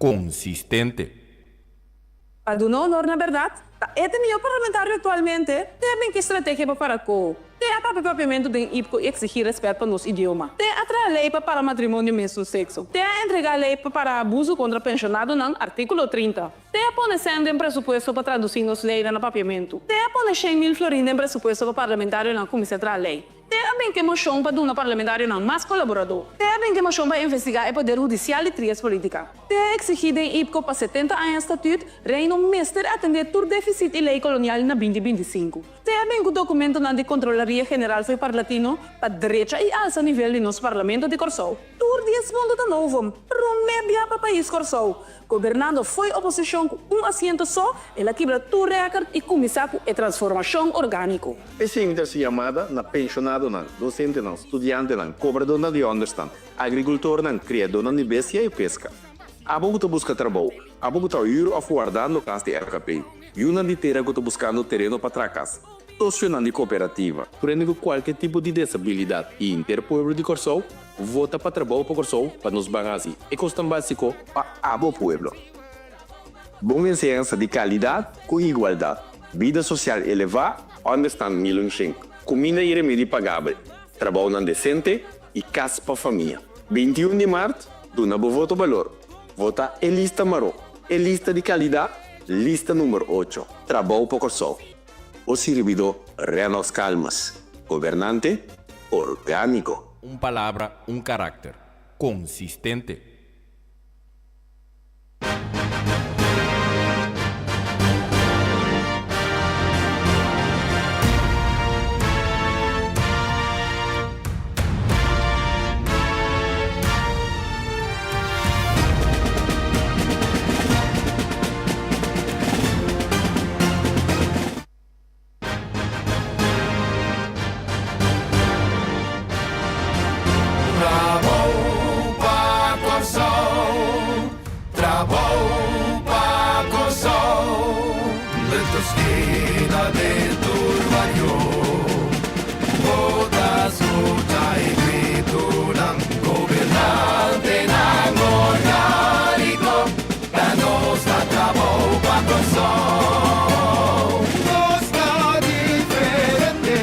Konsistente. Pa duna honor na bèrdat, ta e ta e mihó parlamentario aktualmente. Te a bin ku e strategia pa para ko. Te a papia papiamentu den IPKO i eksigí rèspèt pa nos idioma. Te a traha lei pa para matrimonio mesun sekso. Te a entregá lei pa para abusu kontra penshonadonan, artíkulo 30. Te a pone sèn den presupuesto pa tradusí nos leinan na papiamentu. Te a pone 100.000 florin den presupuesto pa parlamentarionan kuminsá traha lei. Te a bin ku e moshon pa duna parlamentarionan mas kolaboradó. Te a bin ku e moshon pa investigá e poder hudisial di trias polítika. Te a eksigí den IPKO pa 70 aña statüt, Reino mester atendé tur défisit i lei kolonial na binti 25. Te a bin ku dokumentonan di Kontrolaria General fo'i Parlatino pa drecha i alsa nivel di nos Parlamento di Kòrsou. Tur dies punto ta novum, promé bia pa pais Kòrsou. Gobernando fo'i oposishon ku un asiento so, el a kibra tur rèkòrt i kuminsá ku e transformashon orgániko. P'esei mi ta hasi yamada na penshonadonan, dosentenan, studiantenan, kobradónan di ònderstan, agrikultornan, kriadónan di bestia i peska. Abo ku ta buska trabou, abo ku ta hür òf wardando kas di LKP, yunan di tera ku ta buskando tereno pa traha kas, sosionan di kooperativa, tur hende ku kualke tipo di desabilidat i henter pueblo di Kòrsou, vota pa Trabou pa Kòrsou pa nos ban hasi e kosnan básiko pa abo pueblo. Bon enseñansa di kalidat ku igualdat, bida sosial elevá, ònderstan 1100, kuminda i remedi pagabel, trabounan desente i kas pa famia. 21 di mart, duna bo voto balor. Vota e lista maró, e lista di kalidat, lista number ocho. Trabou pa Kòrsou. Bo sirbidó Rennox Calmes, gobernante orgániko. Un palabra, un karakter. Konsistente. Trabou pa Kòrsou, trabou pa Kòrsou, den tur skina, den tur bario, bo ta skucha e gritunan, gobernantenan orgániko. Ta nos ta trabou pa Kòrsou. Nos ta diferente,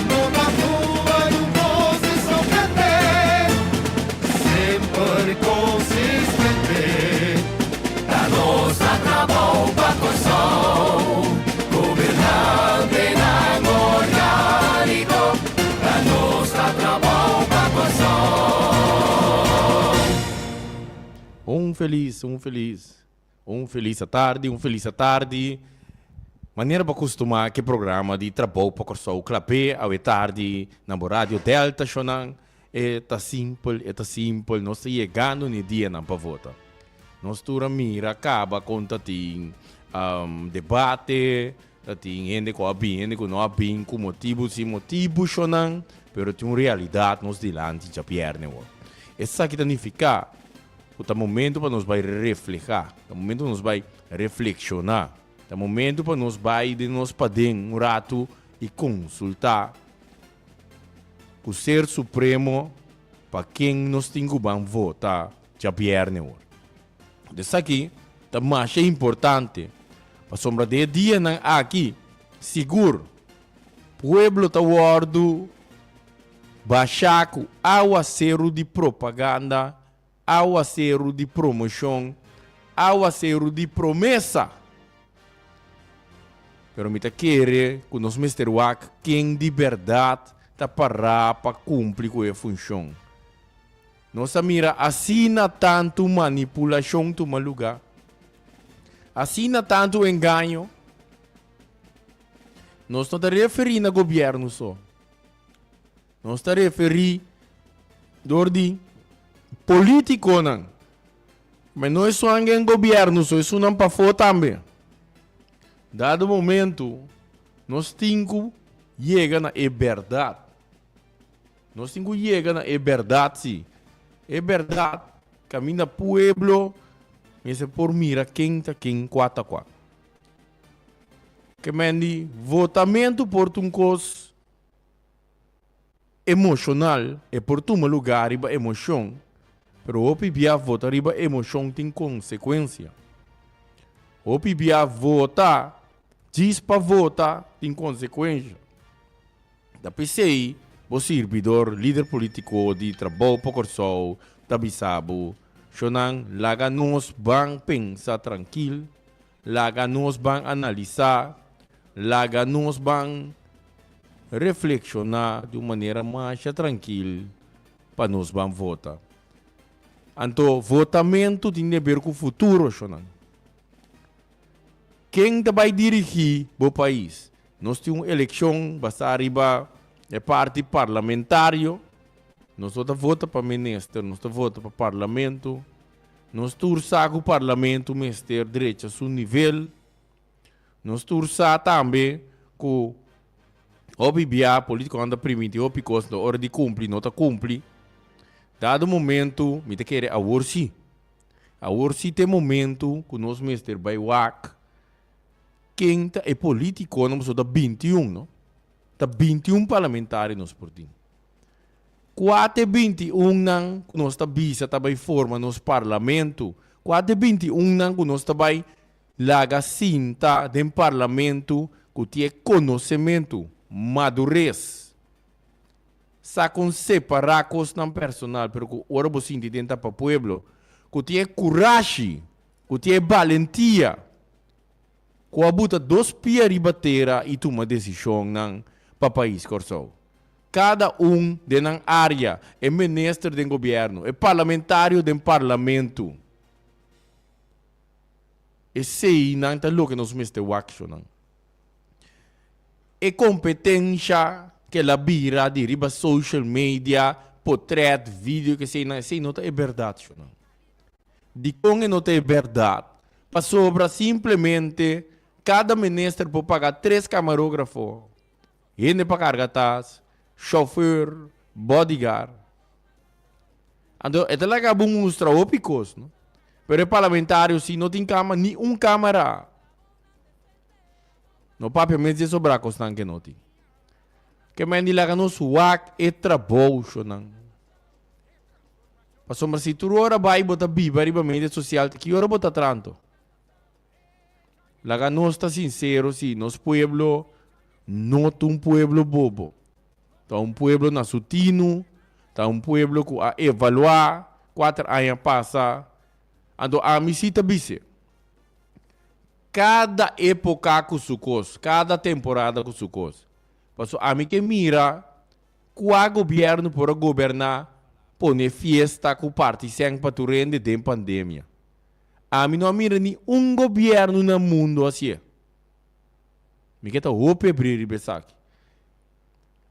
no ta fuma di un kos di sobrante. Semper konsistente, ta nos ta trabou pa Kòrsou. Gobernantenan orgániko, ta nos ta trabou pa Kòrsou. Un felis, un felis, un felis atardi, un felis atardi. Manera bo a kustumá ku e programa di Trabou pa Kòrsou klap'é awe tardi na bo Radio Delta shownan. E ta simpel, e ta simpel, nos ta yegando n'e dianan pa vota. Nos tur a mira kaba kon ta tin debate, ta tin hende ku a bin, hende ku no a bin, ku motibu sin motibu shownan, pero tin un realidat nos dilanti djabièrnè awor. Esaki ta nifiká ku ta momento pa nos bai reflehá, ta momento pa nos bai reflekshoná, ta momento pa nos bai den nos paden un ratu i konsultá ku Ser Supremo pa ken nos tin ku ban vota djabièrnè awor. Esaki ta masha importante pasobra den e dianan aki sigur pueblo ta wòrdu bashá ku awaseru di propaganda, awaseru di promoshon, awaseru di promesa. Pero mi ta kere ku nos mester wak ken di bèrdat ta pará pa kumpli ku e funshon. Nos a mira asina tantu manipulashon tuma lugá, asina tantu engaño. Nos no ta referí na gobièrnu so. Nos ta referí dor di polítikonan. Ma no esun den gobièrnu so, esunnan pafó tambe. Dado momento nos tin ku yega na e bèrdat. Nos tin ku yega na e bèrdat si. E bèrdat kaminda pueblo mester por mira ken ta ken, kua ta kua. Ke men di votamentu por ta un kos emoshonal, e por tuma lugá riba emoshon. Pero hopi bia vota riba emoshon tin konsekuensia. Hopi bia vota djis pa vota tin konsekuensha. Ta p'esei bo sirbidor, lider politiko di Trabou pa Kòrsou ta bisa bo, Shonnan, laga nos ban pensa trankil, laga nos ban analisá, laga nos ban reflekshoná di un manera masha trankil pa nos ban vota. Anto votamentu tin di aber ku futuro, shonnan. Ken ta bai dirigí bo pais? Nos tin un elekshon basá riba e parti parlamentario. Nos no ta vota pa minister, nos ta vota pa parlamento. Nos tur sa ku parlamento mester drecha su nivel. Nos tur sa tambe ku hopi bia politikonan ta primiti hopi kos, no ora di kumpli no ta kumpli. Dado momento mi ta kere awor si. Awor si ta e momento ku nos mester bai wak ken ta e politikonan pasobra ta 21 no. Ta 21 parlamentario nos por tin. Kua ta e 21 nan ku nos ta bisa ta bai forma nos parlamento? Kua ta e 21 nan ku nos ta bai laga sinta den parlamento ku tin e konosementu, madures, Sa kon separá kosnan personal, pero ku ora bo sinti den ta pa pueblo, ku tin e kurashi, ku tin e balentia, ku a buta dos pia riba tera i tuma desishonnan pa pais Kòrsou. Kada un den nan área, e minister den gobièrnu, e parlamentario den parlamentu. Eseinan ta loke nos mester wak, shonnan. E kompetensha ke la bira di riba social media, potret, video ke eseinan, esei no ta e bèrdat shonnan. Dikon e no ta e bèrdat? Pasobra simplemente kada minister por paga tres kamarógrafo, hende pa karga tas, shòfer, bodyguard. Anto e ta laga bo mustra hopi kos, no? Pero e parlamentario si no tin kama, ni un kamera. No papia mes di sobra kosnan ke no tin. Ke men di laga nos wak e trabou shonan. Pasobra si tur ora bai bo ta biba riba media sosial ta ki ora bo ta tranto? Laga nos ta sinsero si nos pueblo no ta un pueblo bobo. Ta un pueblo na su tinu, ta un pueblo ku a evaluá kuater aña pasa. Anto ami si ta bis'e. Kada époka ku su kos, kada temporada ku su kos. Paso ami ke mira kua gobièrnu por a goberná pone fiesta ku parti sèn pa tur hende den pandemia. Ami no a mira ni un gobièrnu na mundu hasié. Mi ke ta hopi abrí riba esaki.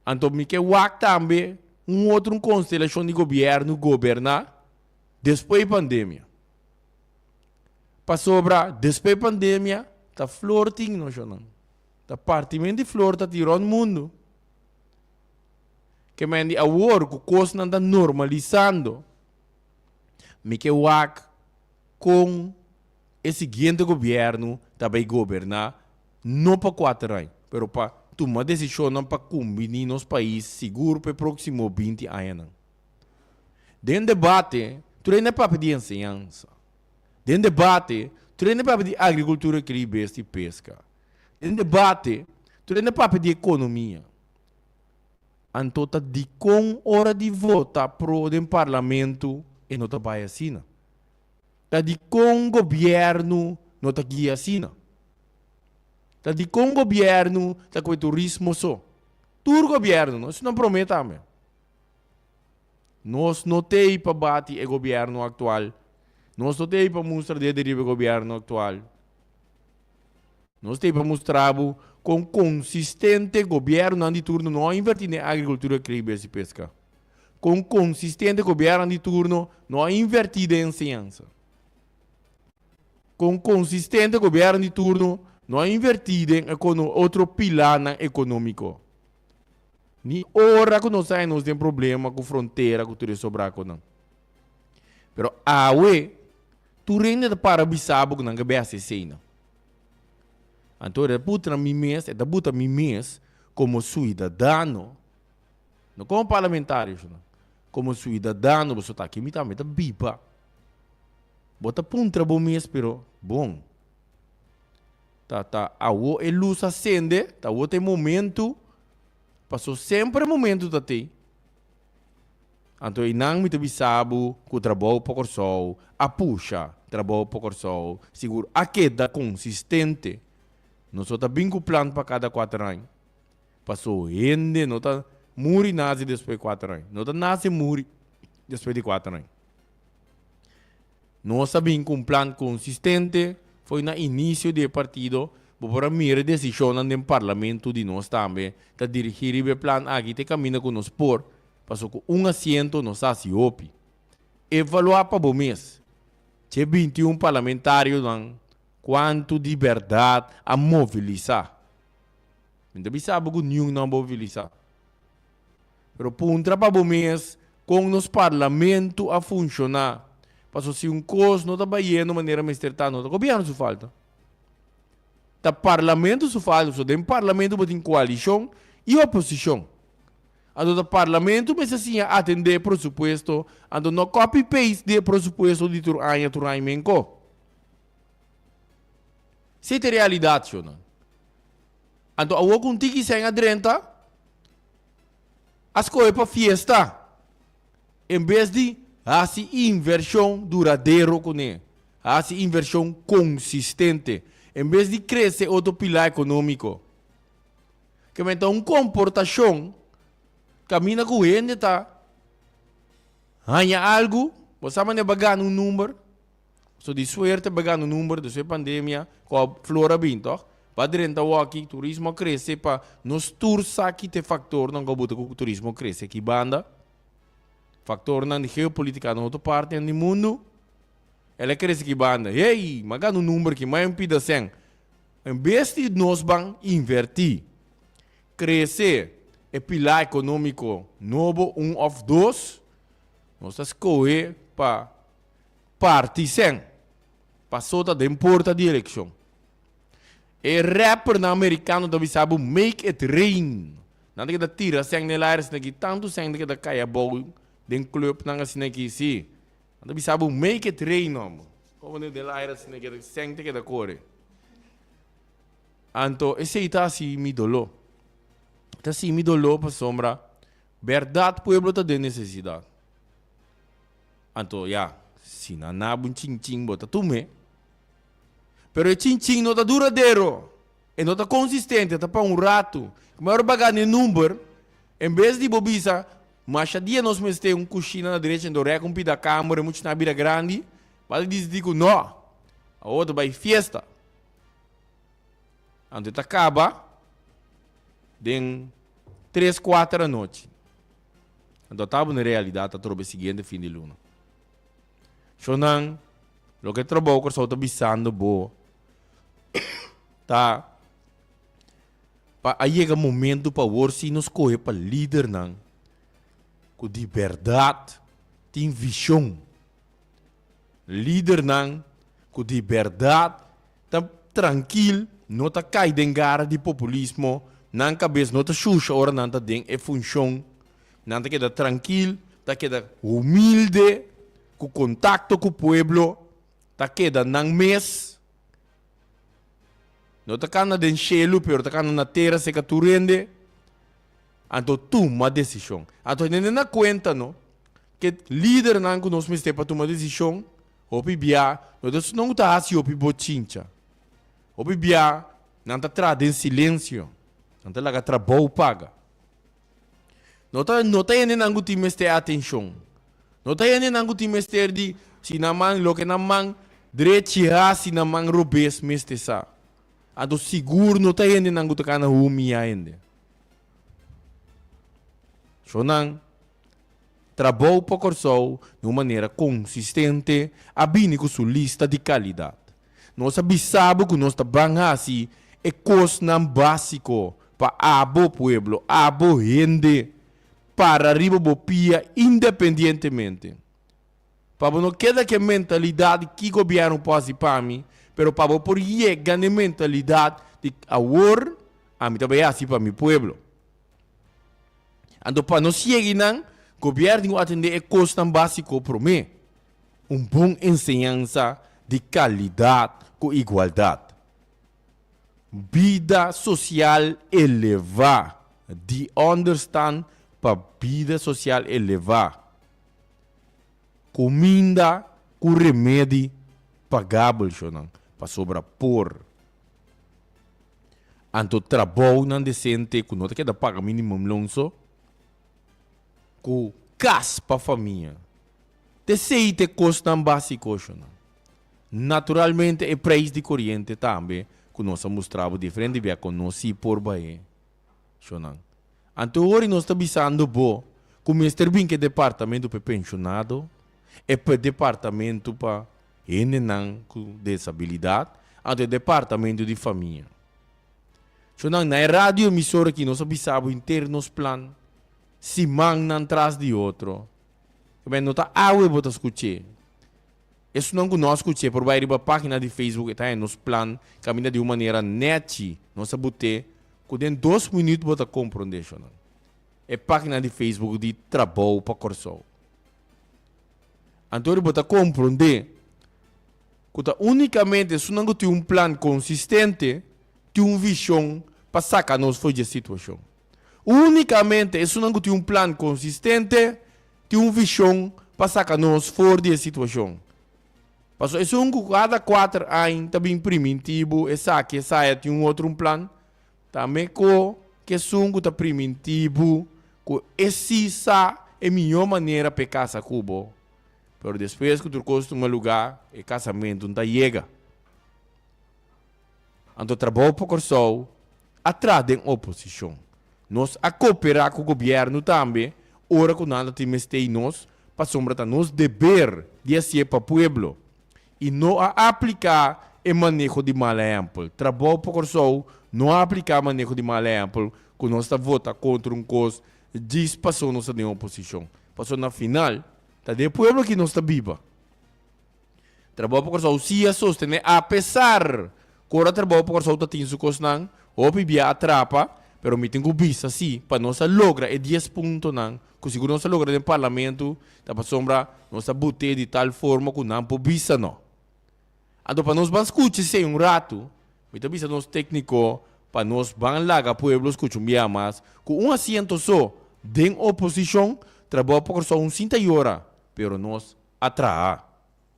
Anto mi ke wak tambe un otro un konstelashon di gobièrnu goberná despues di pandemia. Pasobra despues pandemia ta flor tin no shonnan. Ta partimen di flor ta tin rond mundu. Ke men di awor ku kosnan ta normalisando, mi ke wak kon e siguiente gobièrnu ta bai goberná, no pa kuater aña, pero pa tuma desishonnan pa kumbiní nos pais sigur pa e próksimo binti añanan. Den debate, tur hende a papia di enseñansa. Den debate, tur hende a papia di agrikultura, kria bestia i peska. Den debate, tur hende a papia di ekonomia. Anto ta dikon ora di vota pro den parlamento e no ta bai asina? Ta dikon gobièrnu no ta guia asina? Ta dikon gobièrnu ta ku e turismo so? Tur gobièrnu, no? Esnan promé tambe. Nos no t'ei pa bati e gobierno actual. Nos no t'ei pa mustra dede riba e gobierno actual. Nos t'ei pa mustra bo con consistente gobiernonan di turno no a inverti den agricultura, cria bes y pesca. Con consistente gobiernonan di turno no a inverti den enseñansa. Con consistente gobierno di turno no a inverti den otro pilarnan economico. Ni ora ku nos haña nos den problema ku frontera ku tur e sobrakonan. Pero awe, tur hende ta para bisa bo ku nan ke bai hasi eseinan. Anto e ta putra mi mes, e ta buta mi mes komo suidadano, no komo parlamentario, sino. komo suidadano, pasobra ta aki mi tambe ta biba. Bo ta puntra bo mes, pero bon, ta ta awo e lus a sende, ta awo ta e momento, pasobra semper e momento ta tei. Anto einan mi ta bisa bo ku Trabou pa Kòrsou a pusha Trabou pa Kòrsou sigur a keda konsistente. Nos no ta bin ku plan pa kada kuater aña. Paso hende no ta muri nase despues kuater aña. No ta nase muri despues di kuater aña. Nos a bin ku un plan konsistente fo'i na inisio di e partido. Bo por a mira e desishonnan den parlamento di nos tambe ta dirigí riba e plan aki te kaminda ku nos por, paso ku un asiento nos a hasi hopi. Evaluá pa bo mes dje 21 parlamentarionan kuantu di bèrdat a movilisá. Mi ta bisa bo ku niun no a movilisá. Pero puntra pa bo mes kon nos parlamento a funshoná. Paso si un kos no ta bayendo manera mester ta, no ta gobièrnu su falta. Ta parlamento su falta, pasobra den parlamento bo tin koalishon i oposishon. Anto ta parlamento mester siña atendé e presupuesto, anto no copy paste di e presupuesto di tur aña tur aña menko. Esei ta e realidat, shownan. Anto awor ku un tiki sèn a drenta, a skohe pa fiesta en bes di hasi invershon duradero kuné, hasi invershon konsistente, en bes di krese otro pilá ekonómiko. Ke men ta un komportashon kaminda ku hende ta haña algu, bo sa manera bo a gana un number, So di suerte bo a gana un number despues e pandemia ku a flor a bin tòg. Pa drenta awor-aki turismo a krese pa nos tur sa ki ta e faktornan ku a buta ku turismo krese aki banda. Faktornan di geopolitika na otro partinan di mundu. El a krese aki banda. Hey, mi a gana un number aki, mi a un pida sèn. En bes di nos ban invertí, krese e pilá ekonómiko nobo un òf dos, nos ta skohe pa Parti sèn. Pasó ta den porta di elekshon. E rappernan merikano ta bisa bo make it rain. Nan ta keda tira sèn den lair asina aki. Tantu sèn ta keda kai abou den clubnan asina aki, si. Nan ta bisa bo make it rain homber. Komo den lair asina aki sèn ta keda kore. Anto esei ta hasi mi doló. Ta hasi mi doló pasobra bèrdat pueblo ta den nesesidat. Anto ya, si nan naba un chinchin bo ta tum'é. Pero e chinchin no ta duradero, e no ta konsistente, ta pa un ratu. Kuma ora bo gana e number, en bes di bo bisa, masha dia nos mester un kushina na derecha endo rèk un pida kamber e muchanan a bira grandi, bo a disidí ku no, awor ta bai fiesta. Anto e ta kaba den tres kuater anochi. Anto ta bo realidad atrobe siguiente fin di luna. Shownan, loke trabou Kòrsou ta bisando bo ta pa a yega momento pa awor si nos kohe pa lidernan ku di bèrdat tin vishon. Lidernan ku di bèrdat ta trankil, no ta kai den gara di populismo, nan kabes no ta shusha ora nan ta den e funshon, nan ta keda trankil, ta keda humilde, ku kontakto ku pueblo, ta keda nan mes, no ta kana den shelu pero ta kana na tera seka tur hende, anto tuma desishon. Anto tene na kuenta no, ke lidernan ku nos mester pa tuma desishon, Hopi bia no ta esnan ku ta hasi hopi bochincha. Hopi bia nan ta traha den silensio. Nan ta laga trabou paga. No ta no ta hendenan ku tin mester atenshon. No ta hendenan ku tin mester di si nan man loke nan man drechi hasi nan man robes mester sa. Anto sigur no ta hendenan ku ta kana humia hende. Shonnan. Trabou pa Kòrsou di un manera konsistente a bini ku su lista di kalidat. Nos a bisa bo ku nos ta ban hasi e kosnan básiko pa abo pueblo, abo hende para riba bo pia independientemente. Pa bo no keda ku e mentalidat di ki gobièrnu por hasi pa mi, pero pa bo por yega na e mentalidat di awor ami ta bai hasi pa mi pueblo. Anto pa nos yega einan, Gobièrnu tin ku atendé e kosnan básiko promé. Un bon enseñansa di kalidat ku igualdat. Bida sosial elevá. Di ònderstan pa bida sosial elevá. Kuminda ku remedi pagabel shonnan, pasobra por. Anto trabounan desente ku no ta keda paga minimumloon so, ku kas pa famia. T'esei t'e kosnan básiko shonnan. Naturalmente e preis di koriente tambe ku nos a mustra bo diferente bia kon nos si por bah'é shonnan. Anto ora nos ta bisando bo ku mester bin ku e departamento pa e penshonado, e pa e departamento pa hendenan ku desabilidat, anto e departamento di famia. Shonnan, na e radio emisora aki nos a bisa bo henter nos plan simannan tras di otro. Kebei no ta awe bo ta skuch'é. Esunnan ku no a skuch'é por bai riba página di Facebook e ta haña nos plan kaminda di un manera nèchi nos a but'é ku den dos minüt bo ta komprondé shonnan. E página di Facebook di Trabou pa Kòrsou. Anto bo ta komprondé ku ta únikamente esunnan ku tin un plan konsistente tin un vishon pa saka nos for di e situashon. Únikamente esunnan ku tin un plan konsistente tin un vishon pa saka nos for di e situashon. Pasobra esun ku kada kuater aña ta bin primintí bo esaki, esaya tin un otro un plan, tambe ko ku esun ku ta primintí bo ku e si sa e mihó manera pa e kasa ku bo. Pero despues ku tur kos tuma lugá e kasamentu no ta yega. Anto Trabou pa Kòrsou a traha den oposishon. Nos a koperá ku gobièrnu tambe ora ku nan ta tin mester i nos, pasobra ta nos deber di hasié pa pueblo. I no a apliká e maneho di mal ehèmpel. Trabou pa Kòrsou no a apliká maneho di mal ehèmpel ku nos ta vota kontra un kos djis pasobra nos ta den oposishon. Pasobra na final ta den e pueblo aki nos ta biba. Trabou pa Kòrsou si a sostené apesar ku ora Trabou pa Kòrsou ta tin su kosnan hopi bia a trapa, pero mi tin ku bisa si pa nos a logra e dies puntonan ku sigur nos a logra den parlamento ta pasobra nos a but'é di tal forma ku nan por bisa no. Anto pa nos ban skucha esei un ratu, mi ta bisa nos tékniko pa nos ban laga pueblo skucha un bia mas ku un asiento so den oposishon Trabou pa Kòrsou un sinta yora, pero nos a traha.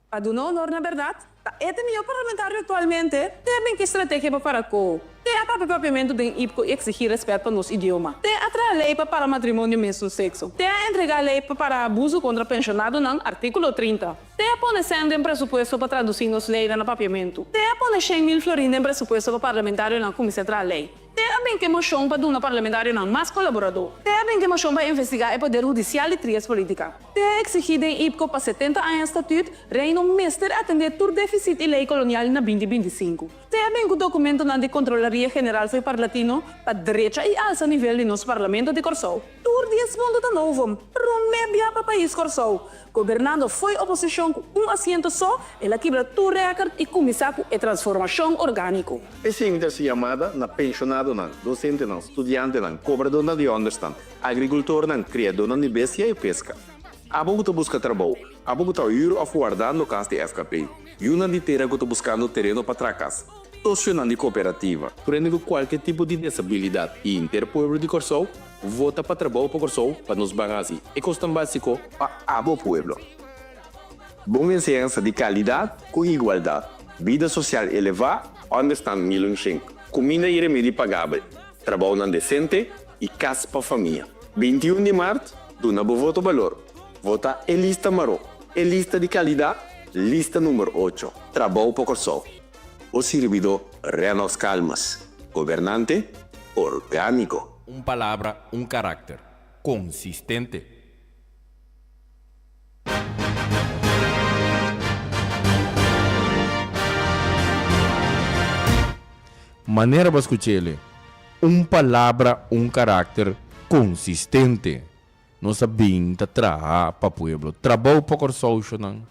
Pa duna honor na bèrdat, ta e ta mihó parlamentario aktualmente. Te a bin ku e strategia pa para ku te a papia papiamentu den IPKO i eksigí rèspèt pa nos idioma. Te a traha lei pa para matrimonio mesun sekso. Te a entregá lei pa para abuso kontra penshonadonan, artíkulo 30. Te a pone sèn den presupuesto pa tradusí nos leinan na papiamentu. Te a pone shen mil florin den presupuesto pa parlamentarionan kuminsá traha lei. Te a bin ku e moshon pa duna parlamentarionan mas kolaboradó. Te a bin ku e moshon pa investigá e poder hudisial di trias polítika. Te a eksigí den IPKO pa 70 aña statüt, Reino mester atendé tur défisit i lei kolonial na binti 25. Te a bin ku dokumentonan di Kontrolaria General fo'i Parlatino pa drecha i alsa nivel di nos Parlamento di Kòrsou. Tur dies punto ta novum, promé bia pa pais Kòrsou. Gobernando fo'i oposishon ku un asiento so, el a kibra tur rèkòrt i kuminsá ku e transformashon orgániko. Esei ta su yamada na penshonadonan, dosentenan, studiantenan, kobradónan di ònderstan, agrikultornan, kriadónan di bestia i peska. Abo ku ta buska trabou, abo ku ta hür òf wardando kas di FKP, yunan di tera ku ta buskando tereno pa traha kas, sosionan di kooperativa, tur hende ku kualke tipo di desabilidat i henter pueblo di Kòrsou, vota pa Trabou pa Kòrsou pa nos ban hasi e kosnan básiko pa abo pueblo. Bon enseñansa di kalidat ku igualdat, bida sosial elevá, ònderstan milun shen, kuminda i remedi pagabel, trabounan desente i kas pa famia. 21 di mart, duna bo voto balor. Vota e lista maró, e lista di kalidat, lista number ocho. Trabou pa Kòrsou. Bo sirbidó Rennox Calmes, gobernante orgániko. Un palabra, un karakter. Konsistente. Manera bo a skuch'el, un palabra, un karakter konsistente. Nos a bin ta traha pa pueblo. Trabou pa Kòrsou, shonan.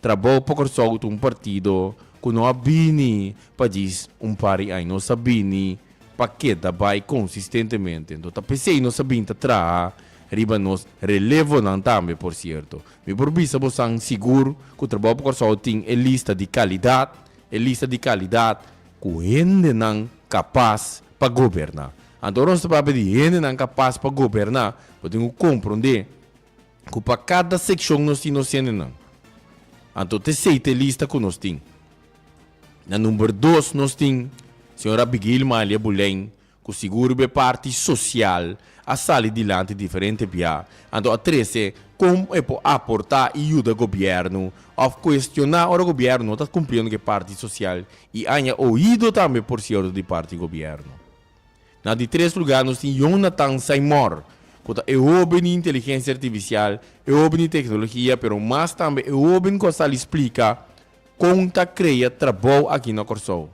Trabou pa Kòrsou ta un partido ku no a bini pa djis un par di aña. Nos a bini pa keda bai konsistentemente. Enton ta p'esei nos a bin ta traha. riba nos relevonan tambe por sierto. Mi por bisa bosan sigur ku Trabou pa Kòrsou tin e lista di kalidat, e lista di kalidat ku hendenan kapas pa goberná. Anto ora nos ta papia di hendenan kapas pa goberná, bo tin ku komprondé ku pa kada sekshon nos tin nos hendenan. Anto t'esei ta e lista ku nos tin. Na number dos nos tin señor Abigail Malia Bulein ku sigur riba e parti sosial a sali dilanti diferente bia, anto a trese kon e por aportá i yuda gobièrnu òf kuestioná ora gobièrnu no ta kumpliendo ku e parti sosial i haña oido tambe por sierto di parti gobièrnu. Na di tres lugá nos tin Jonathan Saymor ku ta e hóben di inteligensia artifisial, e hóben di teknologia pero mas tambe e hóben ku a sali splika kon ta krea trabou aki na Kòrsou.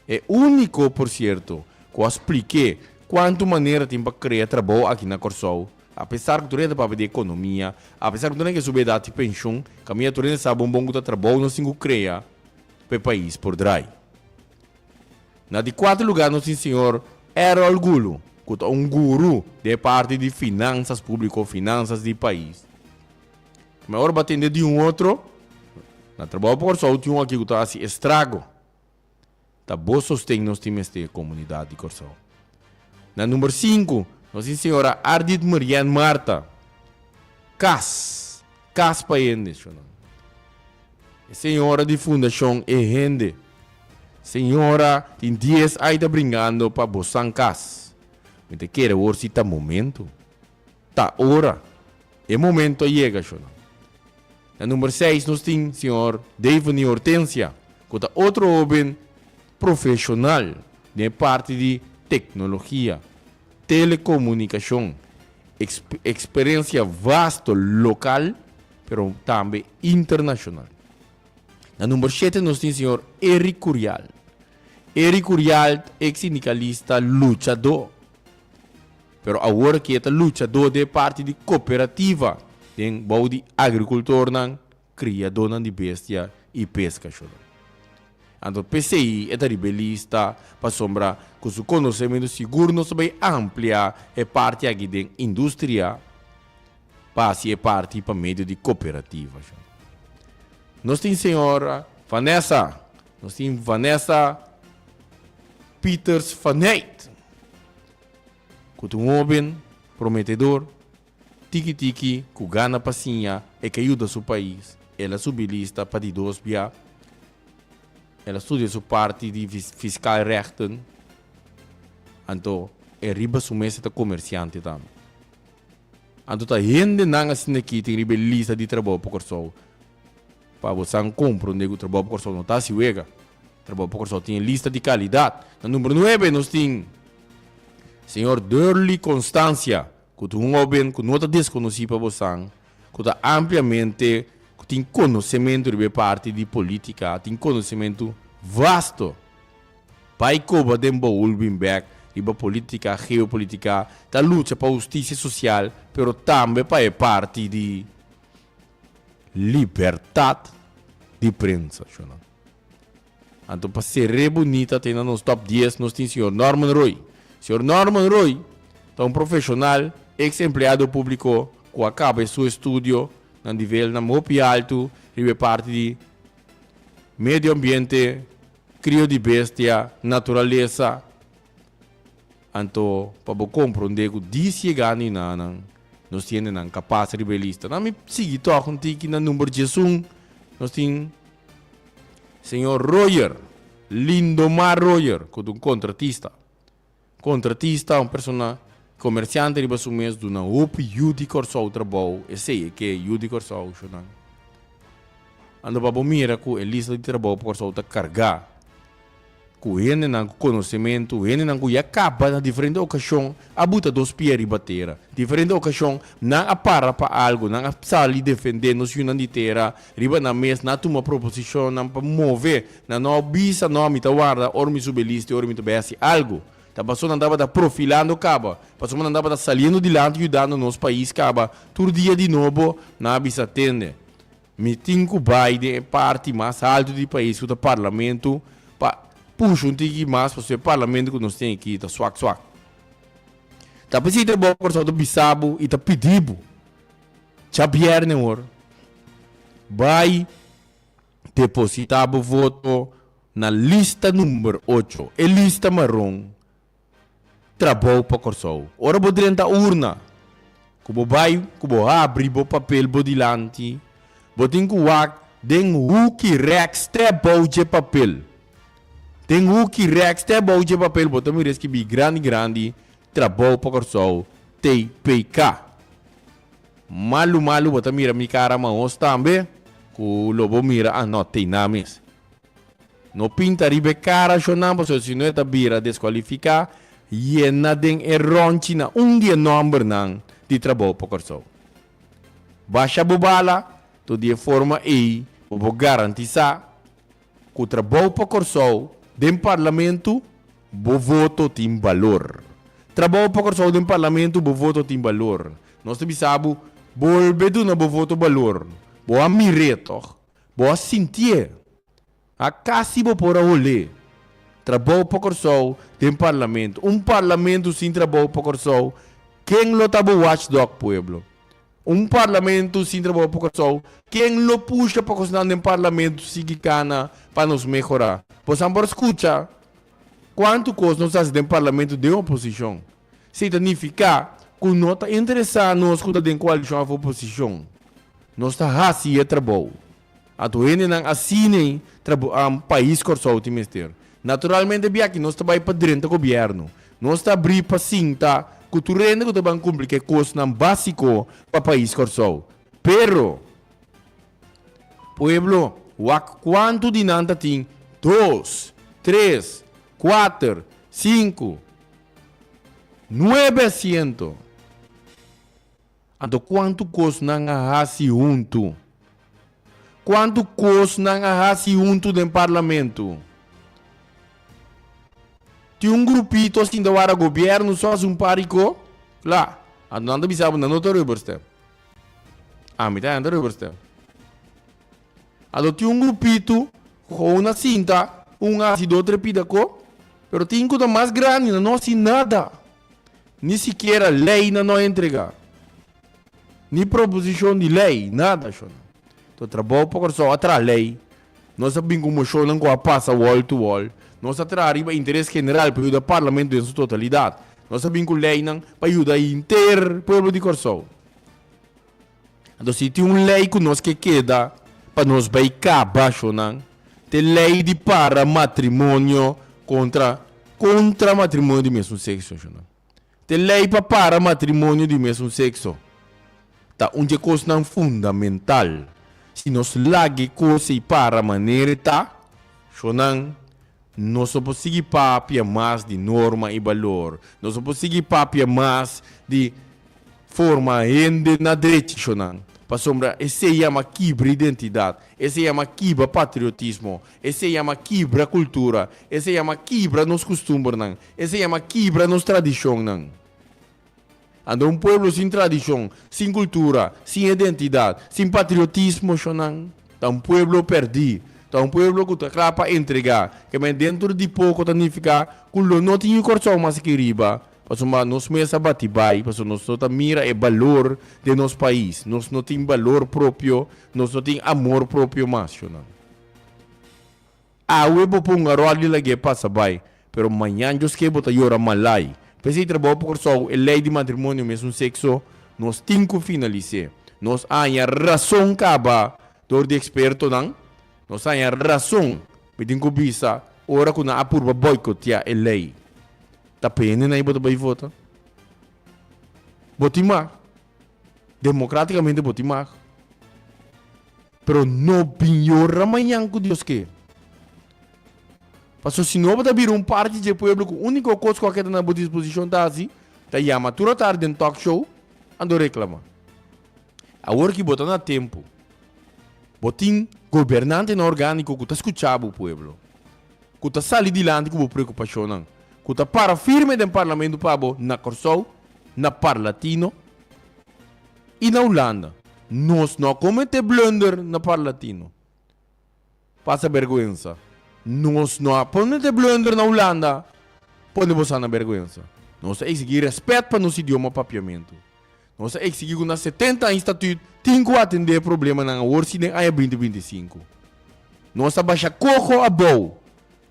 E úniko, por sierto, ku a splik'é kuantu manera tin pa krea trabou aki na Kòrsou, apesar ku tur hende ta papia di ekonomia, apesar ku tur hende ke subi edat di penshon, kaminda tur hende sa bon bon ku ta trabou nos tin ku krea pa e pais por drai. Na di kuater lugá nos tin señor Errol Gulu, ku ta un guru den e parti di finansas públiko, finansas di pais. Ma ora bo a tende di un otro, na trabou pa Kòrsou tin un aki ku ta hasi estrago. Ta bo sosten nos tin mester komunidat di Kòrsou. Na number sinku nos tin señora Ardit Murienne Martha. Kas, kas pa hende, shonnan. E señora di fundashon E Hende. Señora tin dies ai ta bringando pa bosan kas. Mi ta kere wor si ta momento. Ta ora. E momento a yega, shonnan. Na number seis nos tin señor Daveny Hortensia, ku ta otro hoben profeshonal den e parti di teknologia, telekomunikashon, eksperensia vasto lokal pero tambe internashonal. Na number shete nos tin señor Eric Curial. Eric Curial ta eks sindikalista luchadó. Pero awor aki e ta luchadó den e parti di kooperativa den bou di agrikultornan, kriadónan di bestia i peskashónan. Anto p'esei e ta riba e lista pasobra ku su konosementu sigur nos ta bai amplia e parti aki den industria pa hasi e parti pa medio di kooperativa. Nos tin señora Vanessa, nos tin Vanessa Pieters van Eyck. Ku ta un hóben prometedor, tiki tiki ku gana pa siña e ke yuda su pais. El a subi lista pa di dos bia. El a studia su parti di fiscal rechten, anto e riba su mes e ta komersiante tambe. Anto ta hendenan asina aki tin riba e lista di trabou pa Kòrsou. Pa bo san komprondé ku trabou pa Kòrsou no ta hasi wega. Trabou pa Kòrsou tin e lista di kalidat. Na number nuebe nos tin señor Durley Constancia, ku ta un hóben ku no ta deskonosí pa bo san, ku ta ampliamente ku tin konosementu riba e parti di polítika, tin konosementu vasto. Bai koba den boul bin bek riba polítika, geopolitika, ta lucha pa hustisia sosial, pero tambe pa e parti di Libertad di prensa, shona. Anto pa ser'é bunita te na nos top dies nos tin señor Norman Roy. Señor Norman Roy ta un profesional, ex empleado publico cu a caba e su estudio na nivelnan hopi alto riba e parti di medio ambiente, crio di bestia, naturalesa. Anto pa bo komprondé ku dis yegá ni nanan, nos tin hendenan kapas riba e lista. Nan mi sigui tòg un tiki na number diesun, nos tin señor Royer, Lindomar Royer, ku ta un kontratista. Kontratista, un persona komersiante riba su mes, duna hopi yu di Kòrsou trabou, esei e ke yu di Kòrsou, shonnan. Anto pa bo mira ku e lista di trabou pa Kòrsou ta kargá. Ku hendenan ku konosementu, hendenan ku ya kaba na diferente okashon a buta dos pia riba tera. Diferente okashon nan a para pa algu, nan a sali defendé nos yunan di tera riba nan mes, nan a tuma proposishonnan pa move, nan no a bisa no mi ta warda ora mi subi e lista i ora mi ta bai hasi algu. Ta pasobra nan tabata profilando kaba, pasobra nan tabata saliendo dilanti yudando nos pais kaba tur dia di nobo, nan a bisa tende. Mi tin ku bai den e parti mas altu di pais ku ta parlamento pa pusha un tiki mas pasobra e parlamento ku nos tin aki ta swak swak. Ta p'esei Trabou pa Kòrsou ta bisa bo i ta pidi bo, djabièrnè awor, bai depositá bo voto na lista number ocho, e lista maron, Trabou pa Kòrsou. Ora bo drenta urna, ku bo bai ku bo habri bo papel bo dilanti, bo tin ku wak den huki rèks te abou dje papel. Den huki rèks te abou dje papel bo ta mira skibí grandi grandi Trabou pa Kòrsou, TPK. Malu malu bo ta mira mi kara mahos tambe ku lo bo mira ah no te na mes. No pinta riba e kara shonnan pasobra si no e ta bira deskualifiká yena den e rònchi na un di e nòmbernan di Trabou pa Kòrsou. Basha bo bala, to di e forma ei bo por garantisá ku Trabou pa Kòrsou den Parlamento bo voto tin balor. Trabou pa Kòrsou den Parlamento bo voto tin balor. Nos ta bisa bo, bolbe duna bo voto balor. Bo a mir'é tòg. Bo a sintié. A kasi bo por a holé. Trabou pa Kòrsou den Parlamento. Un Parlamento sin Trabou pa Kòrsou, ken lo ta bo watchdog pueblo? Un Parlamento sin Trabou pa Kòrsou, ken lo pusha pa kosnan den Parlamento sigui kana pa nos mehorá? Bosan por skucha kuantu kos nos hasi den Parlamento den oposishon. Esei ta nifiká ku no ta interesá nos ku ta den koalishon òf oposishon. Nos ta hasi e trabou. Anto hendenan asina trabou pais Kòrsou tin mester. Naturalmente biaki nos ta bai pa drenta gobièrnu. Nos ta abrí pa sinta ku tur hende ku ta ban kumpli ku e kosnan básiko pa pais Kòrsou. Pero, pueblo, wak kuantu di nan ta tin dos, tres, kuater, sinku, nuebe asiento. Anto kuantu kos nan a hasi huntu? Kuantu kos nan a hasi huntu den parlamento? Tin un grupito a sinta wara gobierno so hasi un par di ko? Kla. Anto nan ta bisa bo nan no ta rubber stamp. Ami ta nan ta rubber stamp. Anto tin un grupito ku gewoon a sinta un a hasi dos tres pida ko, pero tin ku ta mas grandi nan no hasi nada. Ni sikiera ley nan no a entrega. Ni proposicion di ley, nada shon. To trabou pa Kòrsou a traha ley. Nos a bin ku moshonnan ku a pasa wall to wall. Nos a traha riba interes general pa yuda parlamento den su totalidat. Nos a bin ku leynan pa yuda henter pueblo di Kòrsou. Anto si tin un ley ku nos ke keda pa nos bai kaba shonnan, t'e ley di para matrimonio kontra kontra matrimonio di mesun sekso shonnan. T'e ley pa para matrimonio di mesun sekso ta un dje kosnan fundamental. Si nos laga e kos ei para manera e ta, shonnan, nos no por sigui papia mas di norma i balor. Nos no por sigui papia mas di forma hende na derechonan, pasobra esei yama kibra identidat, esei yama kibra patriotismo, esei yama kibra kultura, esei yama kibra nos kustumbernan, esei yama kibra nos tradishonnan. Anto un pueblo sin tradishon, sin kultura, sin identidat, sin patriotismo, shonnan, ta un pueblo pèrdí, ta un pueblo ku ta kla pa entregá, ke men dentro di poko ta nifiká ku lo no tin yu Kòrsou mas aki riba. Pasobra nos mes a bati bai, pasobra nos no ta mira e balor den nos pais. Nos no tin balor propio, nos no tin amor propio mas, shonnan. Awe bo pon aròl di lag'é pasa bai, pero mañan djoske bo ta yora malai. P'esei trabou pa Kòrsou, e lei di matrimonio mesun sekso, nos tin ku finalis'é. Nos a haña rason kaba dor di ekspertonan, nos a haña rason, mi tin ku bisa, ora ku nan a purba boikoteá e lei. Ta pende na bo ta bai vota. Bo tin mag. Democraticamente bo tin mag. Pero no bin yora mañan cu Dios ke. Paso si no bo ta bira un parti dje pueblo cu unico cos cu a keda na bo disposicion ta haci, ta yama tur atardi den talk show ando reclama. Awor ki bo ta na tempo, bo tin gobernantenan organico cu ta scucha bo pueblo. Ku ta sali dilanti ku bo preokupashonnan, ku ta para firme den parlamento pa bo na Kòrsou, na Parlatino i na Hulanda. Nos no a kometé blunder na Parlatino. Pasa bergwensa. Nos no a kometé blunder na Hulanda. Pone boso na bergwensa. Nos ta eksigí rèspèt pa nos idioma Papiamentu. Nos ta eksigí ku na 70 aña statüt tin ku atendé e problemanan awor si den aña 2025. Nos ta basha koho abou.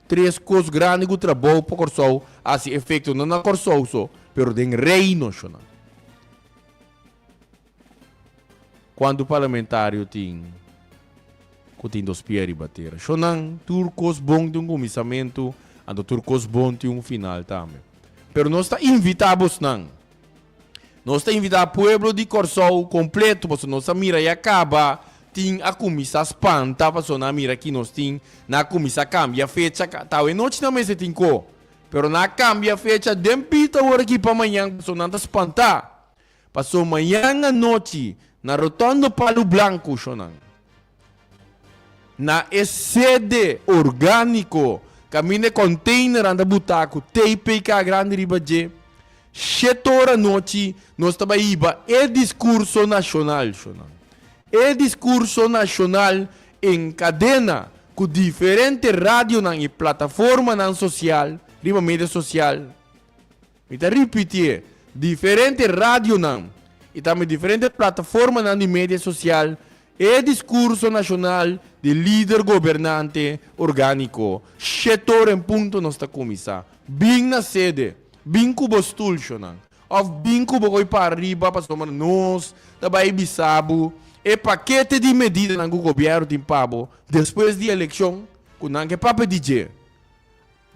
Tres kos grandi ku Trabou pa Kòrsou a hasi efekto no na Kòrsou so, pero den Reino shonal. Kuantu parlamentario tin ku tin dos pia riba tera? Shonnan, tur kos bon tin un kuminsamentu, anto tur kos bon tin un final tambe. Pero nos ta invitá bosnan. Nos ta invitá pueblo di Kòrsou kompleto, pasobra nos a mira ya kaba tin a kuminsá spanta pasobra nan a mira ki nos tin, nan a kuminsá kambia fecha. Ta awe nochi nan mester tin ko, pero nan a kambia fecha den pita ora aki pa mañan pasobra nan ta spantá. Paso mañan anochi na Rotondo Palu Blanku shonan. Na e sede orgániko kaminda e kònteinernan ta butá ku TPK grandi riba dje, shete ora anochi nos ta bai hiba e diskurso nashonal shonan. E diskurso nashonal en kadena ku diferente radionan i plataformanan sosial riba media sosial. Mi ta ripitié, diferente radionan i tambe diferente plataformanan di media sosial e diskurso nashonal di lider gobernante orgániko. Shetor en punto nos ta kuminsá. Bin na sede, bin ku bo stul, shonan. Òf bin ku bo koi para riba pasobra nos ta bai bisa bo e pakete di medidanan ku gobièrnu tin pa bo despues di elekshon ku nan ke papia di dje.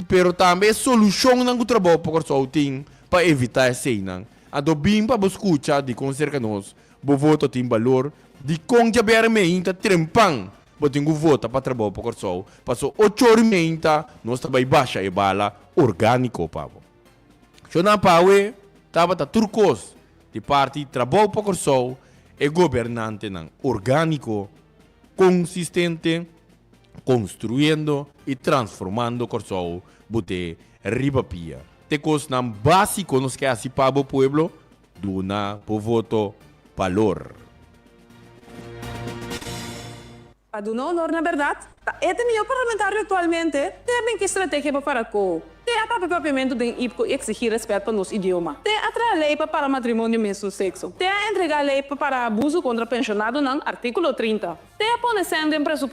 Pero tambe e solushonnan ku Trabou pa Kòrsou tin pa evitá eseinan. Anto bin pa bo skucha dikon serka nos bo voto tin balor, dikon djabièrnè meinta trempan bo tin ku vota pa Trabou pa Kòrsou, paso ocho ora meinta nos ta bai basha e bala orgániko pa bo. Shonnan Pawe tabata tur kos di parti Trabou pa Kòrsou, e gobernantenan orgániko, konsistente, Konstruyendo i transformando Kòrsou bot'é riba pia. Te kosnan básiko nos ke hasi pa bo pueblo, duna bo voto balor. Pa duna honor na bèrdat, ta e ta mihó parlamentario aktualmente, te a bin ku e strategia pa para ku te a papia papiamentu den IPKO i eksigí rèspèt pa nos idioma, te a traha lei pa para matrimonio mesun sekso, te a entregá lei pa para abuso kontra penshonadonan, artíkulo 30, te a pone sèn den presupuesto.